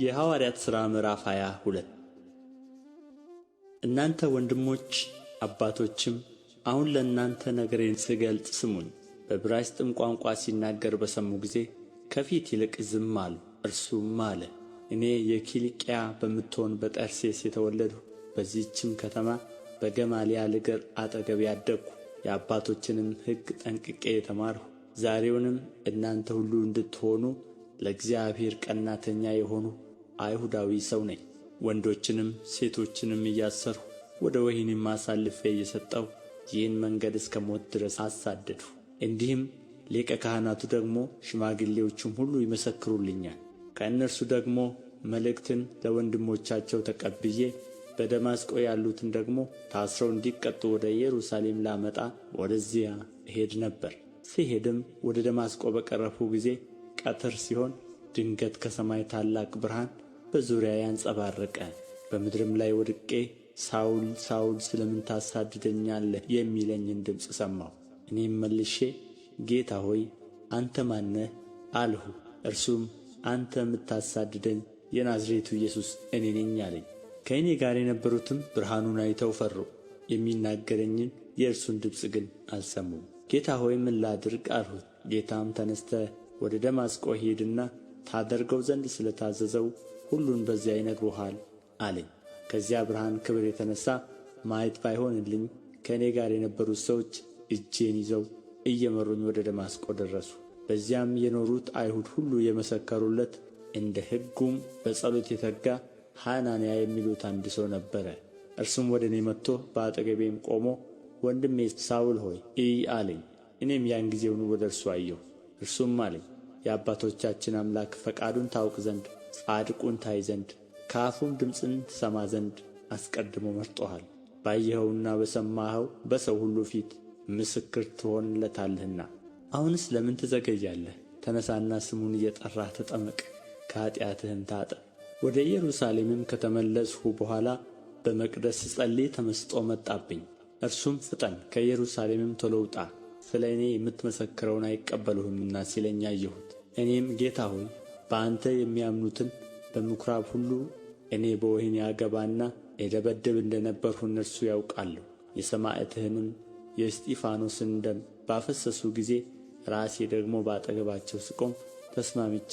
የሐዋርያት ሥራ ምዕራፍ 22። እናንተ ወንድሞች አባቶችም፣ አሁን ለእናንተ ነገሬን ስገልጥ ስሙኝ። በዕብራይስጥም ቋንቋ ሲናገር በሰሙ ጊዜ ከፊት ይልቅ ዝም አሉ። እርሱም አለ፦ እኔ የኪልቅያ በምትሆን በጠርሴስ የተወለድሁ፣ በዚችም ከተማ በገማልያል እግር አጠገብ ያደግሁ፣ የአባቶችንም ሕግ ጠንቅቄ የተማርሁ፣ ዛሬውንም እናንተ ሁሉ እንድትሆኑ ለእግዚአብሔር ቀናተኛ የሆንሁ አይሁዳዊ ሰው ነኝ። ወንዶችንም ሴቶችንም እያሰርሁ ወደ ወህኒም አሳልፌ እየሰጠሁ ይህን መንገድ እስከ ሞት ድረስ አሳደድሁ። እንዲህም ሊቀ ካህናቱ ደግሞ ሽማግሌዎቹም ሁሉ ይመሰክሩልኛል። ከእነርሱ ደግሞ መልእክትን ለወንድሞቻቸው ተቀብዬ በደማስቆ ያሉትን ደግሞ ታስረው እንዲቀጡ ወደ ኢየሩሳሌም ላመጣ ወደዚያ እሄድ ነበር። ስሄድም ወደ ደማስቆ በቀረብሁ ጊዜ ቀትር ሲሆን ድንገት ከሰማይ ታላቅ ብርሃን በዙሪያዬ አንጸባረቀ። በምድርም ላይ ወድቄ ሳውል ሳውል ስለ ምን ታሳድደኛለህ የሚለኝን ድምፅ ሰማሁ። እኔም መልሼ ጌታ ሆይ፣ አንተ ማን ነህ አልሁ። እርሱም አንተ የምታሳድደኝ የናዝሬቱ ኢየሱስ እኔ ነኝ አለኝ። ከእኔ ጋር የነበሩትም ብርሃኑን አይተው ፈሩ፣ የሚናገረኝን የእርሱን ድምፅ ግን አልሰሙም። ጌታ ሆይ፣ ምን ላድርግ አልሁት። ጌታም ተነሥተህ ወደ ደማስቆ ሂድና ታደርገው ዘንድ ስለ ታዘዘው ሁሉን በዚያ ይነግሩሃል አለኝ። ከዚያ ብርሃን ክብር የተነሣ ማየት ባይሆንልኝ ከእኔ ጋር የነበሩት ሰዎች እጄን ይዘው እየመሩኝ ወደ ደማስቆ ደረሱ። በዚያም የኖሩት አይሁድ ሁሉ የመሰከሩለት፣ እንደ ሕጉም በጸሎት የተጋ ሐናንያ የሚሉት አንድ ሰው ነበረ። እርሱም ወደ እኔ መጥቶ በአጠገቤም ቆሞ፣ ወንድሜ ሳውል ሆይ፣ እይ አለኝ። እኔም ያን ጊዜውን ወደ እርሱ አየሁ። እርሱም አለኝ፣ የአባቶቻችን አምላክ ፈቃዱን ታውቅ ዘንድ፣ ጻድቁን ታይ ዘንድ፣ ከአፉም ድምፅን ትሰማ ዘንድ አስቀድሞ መርጦሃል። ባየኸውና በሰማኸው በሰው ሁሉ ፊት ምስክር ትሆንለታለህና። አሁንስ ለምን ትዘገያለህ? ተነሣና ስሙን እየጠራህ ተጠመቅ፣ ከኃጢአትህም ታጠብ። ወደ ኢየሩሳሌምም ከተመለስሁ በኋላ በመቅደስ ስጸልይ ተመስጦ መጣብኝ። እርሱም ፍጠን፣ ከኢየሩሳሌምም ቶሎ ውጣ፣ ስለ እኔ የምትመሰክረውን አይቀበሉህምና ሲለኝ አየሁት። እኔም ጌታ ሆይ፣ በአንተ የሚያምኑትን በምኵራብ ሁሉ እኔ በወህኒ አገባና እደበድብ እንደ ነበርሁ እነርሱ ያውቃሉ። የሰማዕትህንም የእስጢፋኖስን ደም ባፈሰሱ ጊዜ ራሴ ደግሞ በአጠገባቸው ስቆም ተስማምቼ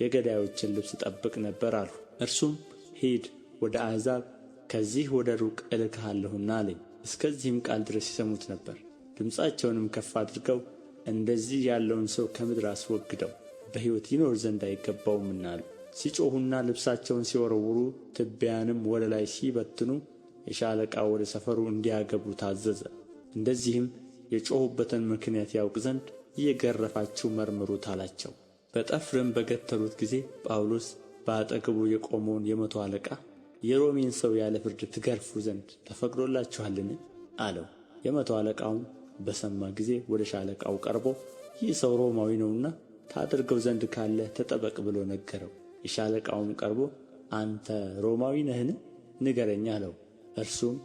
የገዳዮችን ልብስ እጠብቅ ነበር አልሁ። እርሱም ሂድ፣ ወደ አሕዛብ ከዚህ ወደ ሩቅ እልክሃለሁና አለኝ። እስከዚህም ቃል ድረስ ይሰሙት ነበር። ድምፃቸውንም ከፍ አድርገው እንደዚህ ያለውን ሰው ከምድር አስወግደው፣ በሕይወት ይኖር ዘንድ አይገባውምና አሉ። ሲጮኹና ልብሳቸውን ሲወረውሩ ትቢያንም ወደ ላይ ሲበትኑ የሻለቃው ወደ ሰፈሩ እንዲያገቡ ታዘዘ። እንደዚህም የጮኹበትን ምክንያት ያውቅ ዘንድ እየገረፋችሁ መርምሩት አላቸው። በጠፍርም በገተሩት ጊዜ ጳውሎስ በአጠገቡ የቆመውን የመቶ አለቃ፣ የሮሜን ሰው ያለ ፍርድ ትገርፉ ዘንድ ተፈቅዶላችኋልን? አለው። የመቶ አለቃውም በሰማ ጊዜ ወደ ሻለቃው ቀርቦ ይህ ሰው ሮማዊ ነውና ታደርገው ዘንድ ካለህ ተጠበቅ ብሎ ነገረው። የሻለቃውም ቀርቦ አንተ ሮማዊ ነህን? ንገረኝ አለው። እርሱም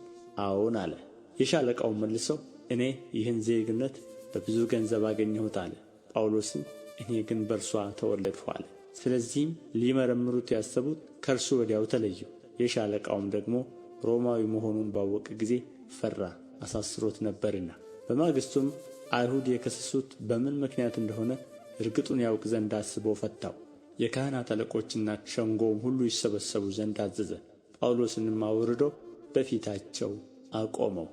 አዎን አለ። የሻለቃውም መልሶ እኔ ይህን ዜግነት በብዙ ገንዘብ አገኘሁት አለ። ጳውሎስም እኔ ግን በእርሷ ተወለድሁ አለ። ስለዚህም ሊመረምሩት ያሰቡት ከእርሱ ወዲያው ተለዩ። የሻለቃውም ደግሞ ሮማዊ መሆኑን ባወቀ ጊዜ ፈራ፣ አሳስሮት ነበርና። በማግስቱም አይሁድ የከሰሱት በምን ምክንያት እንደሆነ እርግጡን ያውቅ ዘንድ አስቦ ፈታው። የካህናት አለቆችና ሸንጎውም ሁሉ ይሰበሰቡ ዘንድ አዘዘ። ጳውሎስንም አውርዶ በፊታቸው አቆመው።